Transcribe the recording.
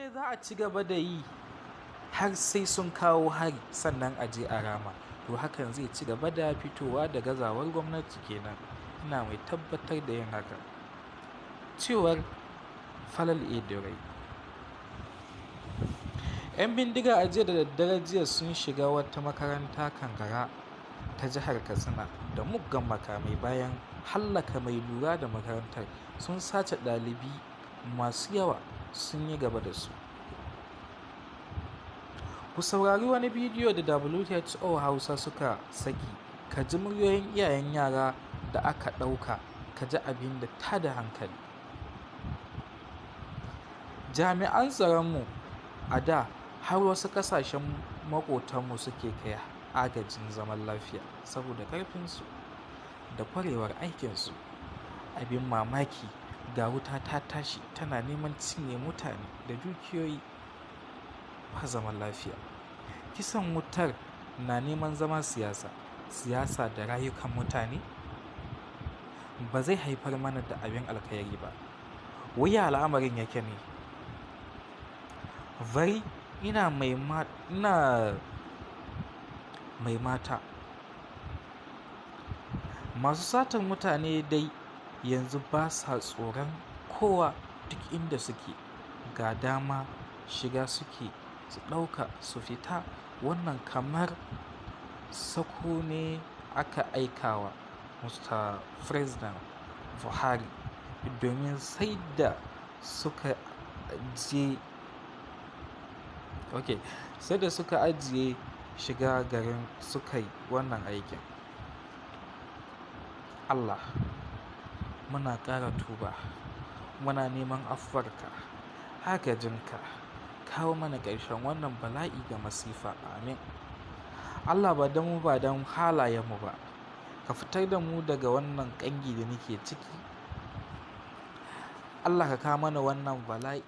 dai za a ci gaba da yi har sai sun kawo hari sannan a je a rama, to hakan zai ci gaba da fitowa da gazawar gwamnati kenan. Ina mai tabbatar da yin haka. Cewar Falalu A. Dorayi. 'Yan bindiga a jiya da daddare jiya sun shiga wata makaranta Kankara ta jihar Katsina da muggan makamai bayan hallaka mai lura da makarantar, sun sace ɗalibi masu yawa sun yi gaba da su. Ku saurari wani bidiyo da WHO Hausa suka saki, ka ji muryoyin iyayen yara da aka ɗauka, ka ji abin da tada hankali. Jami'an tsaronmu a da har wasu ƙasashen maƙotanmu suke kai agajin zaman lafiya saboda ƙarfinsu da ƙwarewar aikinsu. Abin mamaki, ga wuta ta tashi tana neman cinye mutane da dukiyoyi, ba zaman lafiya. Kisan wutar na neman zama siyasa, siyasa da rayukan mutane ba zai haifar mana da abin alkhairi ba. Wai ya al'amarin yake ne? Very ina mai mata. Masu satar mutane dai yanzu ba sa tsoron kowa duk inda suke ga dama shiga suke su ɗauka su fita. Wannan kamar sako ne aka aika wa Mr. President Buhari domin sai da suka je okay, sai da suka ajiye shiga garin suka yi wannan aikin. Allah, muna ƙara tuba, muna neman afuwarka, agajinka, kawo mana ƙarshen wannan bala'i da masifa. Amin. Allah, ba don mu ba don halayenmu ba, ka fitar da mu daga wannan ƙangi da muke ciki. Allah, ka kawo mana wannan bala'i.